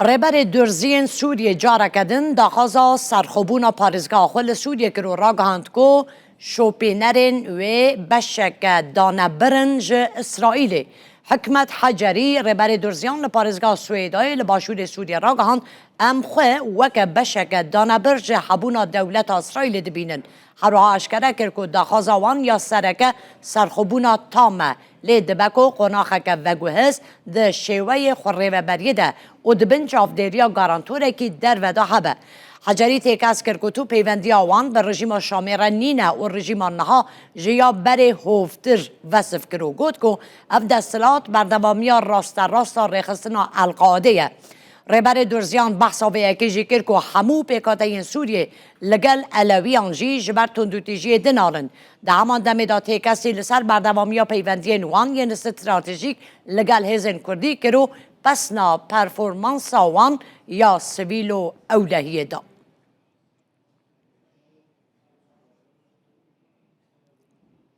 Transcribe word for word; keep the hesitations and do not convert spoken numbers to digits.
Rêberê Durziyên Sûriyê careke din daxwaza serxwebûna parêzgeha xwe li Sûriyê kir û ragihand ku şopînerên wê beşeke danebir in ji Îsraîlê. Hikmet Hecerî, rêberê Durziyan li parêzgeha Swêdayê li başûrê Sûriyê ragihand, Em xwe weke beşeke danebir ji hebûna dewleta Îsraîlê dibînin. Her wiha eşkere kir ku daxwaza wan ya sereke serxwebûna tam e. Lê dibe ku qonaxeke veguhêz di şêweyê xwerêveberiyê de û di bin çavdêriya garantorekî derve de hebe. Hecerî têkez kir ku tu peyvendiya wan bi rejîma Şamê re nîne û rejîma niha ji ya berê hovtir vesif kir û got ku ev desthilat berdewamiya rasterast a rêxistina El-Qaedê ye. Rêberê Durziyan behsa vê yekê jî kir ku hemû pêkhateyên Sûriyê li gel Elewiyan jî ji ber tundûtîjiyê dinalin. Di heman demê de têkesî li ser berdewamiya peywendiyên wan yên stratejîk li gel hêzên Kurdî kir û pesna performansa wan ya sivîl û ewlehiyê da.